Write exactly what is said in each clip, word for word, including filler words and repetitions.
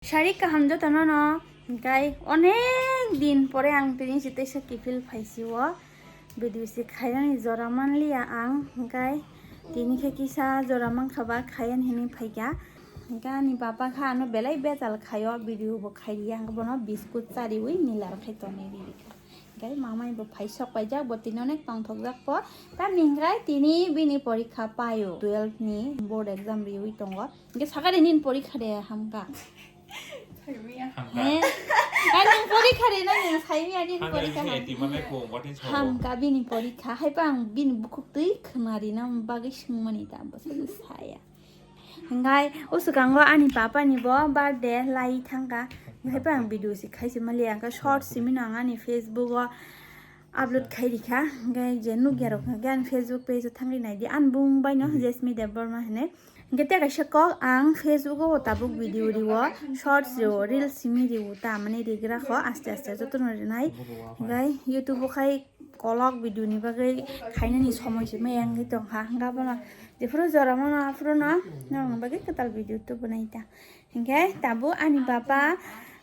Sari kaham jotono no, hingkai onek din pore ang tini se teisa kiphil phaisi o video se khainani jora manliya ang, hingkai tini khe kisa jora mankha ba khaiyan hinwi phaikha, hingkai ani baba kha ano belai bejal khaio video bo khailiya, ang bono biscuit chariwi nilar khai tonwi rikha. Hingke mamai bo phai sok paijak, bo tini onek tongthokjak po. Tamni hingke tini bini porikha paio, twelve ni board exam riwi tongo. Hingke sakari nini porikha de hamka. Saimia. Hamka. He? Ai, nini porikha de na, nini saimia nini Hamka porikha nini ham. Eti manai ko, what is ho? Hamka bini porikha, hai pa ang bini bukhuk twi khna rina bagwi swngmani ta, bo se saya. Hingkai o swkango ani papa ni bo birthday lai thangkha. Hingkai pa ang video se khai se mali ang kha short simi no ang ani Facebook o upload khai rikha. Hingkai je nukya rok hingkai ani Facebook page o thangwi naidi ani bung bai no Jasmine Debbarma hine. Hingke te kaisa kok ang Facebook o tabuk video riwo shorts riwo reels simi riwo ta mane rigra kho aste aste jotono rinai. Hingkai YouTube o khai kolok video ni bagwi khainani somoi se maya wngwi tongkha. Hingke abono jephuru jora mano aphuru no norokni bagwi kwtal video tubunai ta. Hingke tabuk ani baba,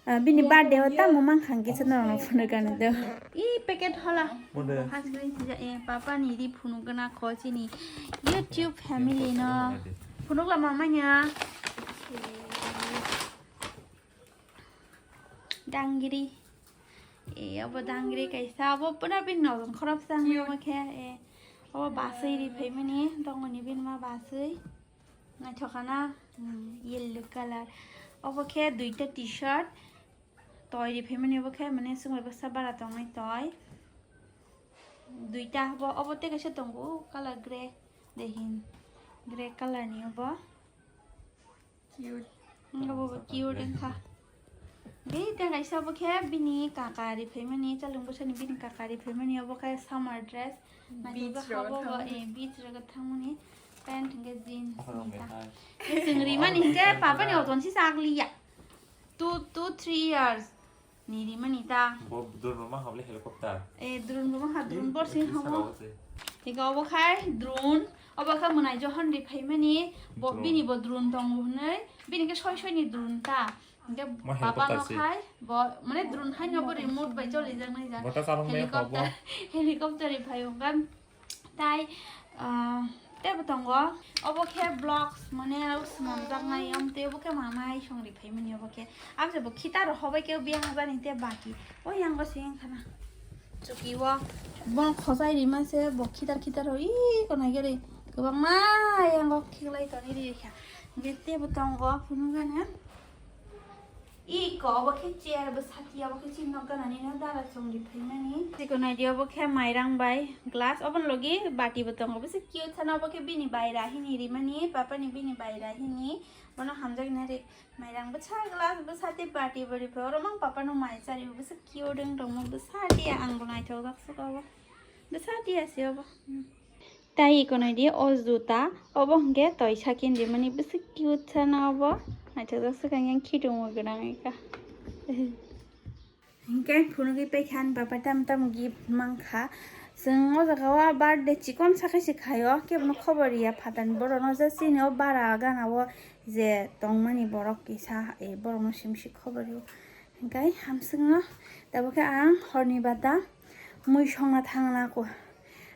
ah, bini birthday o tamo mankha hingke se norokno phunukgani do. I packet hola. Mode. Has kali sija, eh, papa ni ri phunukgana kho chini YouTube family no. Phunukla mamanya. Dangri. E, obo dangri kaisa, obo pura bini nojon khoroksa wngwi omo khe, e, obo baswi ri phaimani, tongoni bini ma baswi. Naithokana, mm, yellow colour. Obo khe duita T-shirt. Toi ri phaimani obo khe, mane, chwng bai bwsa bara tongnai toi. Duita obo, obo tei kaisa tongo, colour grey, dehin. Grey colour ni obo. Cute. Wngkha bo cute wngkha. Tei tei kaisa bo khe bini kaka ri phaimani, chalung bwsani bini kaka ri phaimani, obo khe summer dress. Beach naithok rwgo kha bo, thangmani. Eh, beach rwgo thangmani. Pant hwnkhe jeans ni ta. Tei chwng rimani hwnkhe papa ni oton si chak liya. Two, two, three years. Ni rimani ta. Bo drone rwma hable helicopter. Eh, drone rwma ha, drone bor sing hamo. Ego obo khai drone. Obo khe mwnai johon ri phaimani. Bo bini bo drone tongo hwnwi. Bini khe soi soi ni drone ta. Hingke papa no khai bo mane drone hai no bo remote bai choli jak nai jak. Bo ta chalok nai helicopter, helicopter ri phai hwnka. Tai, ah, tebo tongo. Obo khe vlogs, mane, aro swnamjaknai, amtwi obo khe mamai songri phaimani obo khe. Abse bo khitar hobai khe biyang jani te baki. O yango se wngkha na. Chuki o, bono khosai rima se, bo khitar khitar o, ii, konai gari. Kwbangma yango khiklai toni ri kha. Hingke tebo tongo, phunukgana. Iko obo khe chair bo sati, obo khe chini nok ganani no dara chongri phaimani. Iko naidi obo khe mairang bai glass, obo logi bati bo tongo, bisi cute sana, obo khe bini baira hini rimani, papa ni bini baira hini, bono hamjak nai ri mairang bwsa glass bwsa tei bati bo ri phai, oro mang papa no mai chari bwsa cute wng tongmo bwsa tia ang bo naithok jak suka obo bwsa tia se obo. Tai iko naidi o juta, obo hwnkhe toi sakin rimani bisi cute sana obo. Naithokjak swkang yang khitung mui gwnang ika. Hwnkhe phunugwi paikha ani baba tamo tamo gift mankha. Chwng o jaga o birthday chikon sakhe se khaio, kebono khobor riya phatani borokno, just chini o bara gana o je tongmani borok kisa, eh, borokno simi se khobor rio. Hwnkhe hamswkno tabukhe ang horni bata mui songna thangna kho.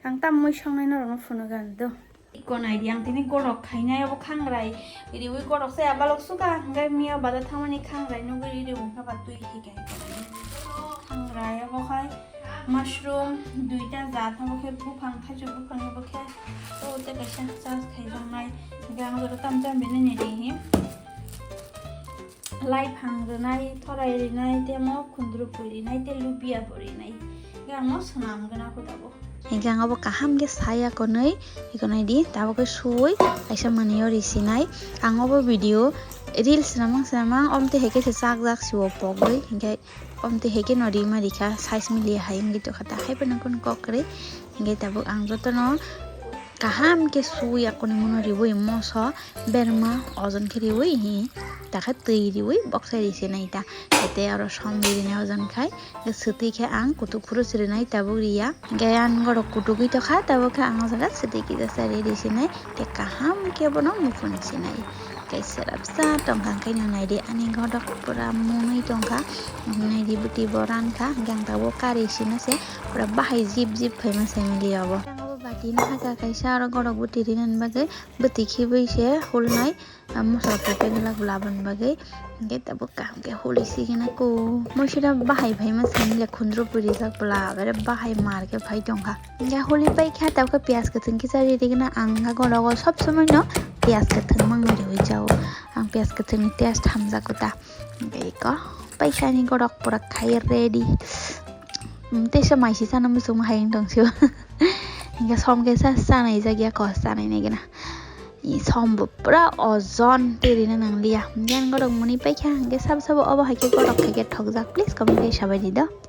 Ang tam mui songnai norokno phunukgani do. Iko naidi ang tini gorok khainai obo khangrai. Riwi gorok se abalok suka hwnkhe miya bada thangmani khangrai nugwi ri wngkha ba twi hikai. Khangrai obo khai mushroom duita jat obo khe buphang thaichuk buphang obo khe o tei kaisa charge khaijaknai. Hwnkhe ang joto tam tam bini ni ri hi. Laiphang rwnai, thorai rwnai, tei mo khundrupui rwnai, tei lubia bo rwnai. Hingke ang no swnam gana kho tabuk. Hingke ang obo kaham khe saya konwi, iko naidi, tabuk khe sui, kaisa manwi o risinai. Ang obo video reels swnamang swnamang, omtwi hai khe se chak jak siwo pogwi, hingke omtwi hai khe no rima rikha, size milia hai wngwi tongkha, ta hai phano kok kwrwi. Hingke tabuk ang jotono kaham khe sui akonwi mano riwi moso berma ojon khe riwi hi takhe twi riwi boksa risinai ta. Tei oro som rinai ojon khai swtwi khe ang kutuk phuru srinai tabuk riya. Hingke ang oro kutugwi tokha tabuk khe ang o jaga swtwi kisa sari risinai tei kaham khe bono muphun sinai. Kaisa rabsa tongkha, hwnkhe no naidi ani godok pura mwnwi tongkha. Naidi bwtwi bo rankha, hwnkhe ang tabuk kari sima se pura bahai jip jip phaima se mili obo. Ang obo bati no haka kaisa aro godok bwtwi rinani bagwi bwtwi khibwi se hulnai, ah, mosok packet glak labani bagwi. Hwnkhe tabuk kaham khe huli sigina ko. Moisida bahai phaima se mili khundru puri jak bwla, abere bahai mar khe phai tongkha. Hingke holi pai kha, tabukhe piyaj kwthwng kisa ri rigwna. Ang wngkha gorogo sob somoi no piyaj kwthwng mangno riwi chao. Ang piyaj kwthwng ni taste hamjakgo ta. Hingke iko paisa ni gorok pura khai ready. Hmm, teisa maisi chana muchung hai wng tong sio. Hingke som khe sa chanai jak ya ko, chanai nai gana. I som bo pura ojon tei rina nang liya. Hingke ang gorok muni pai kha, hingke sabo sabo obo hai khe gorok khai khe thokjak. Please comment khe sabai di do.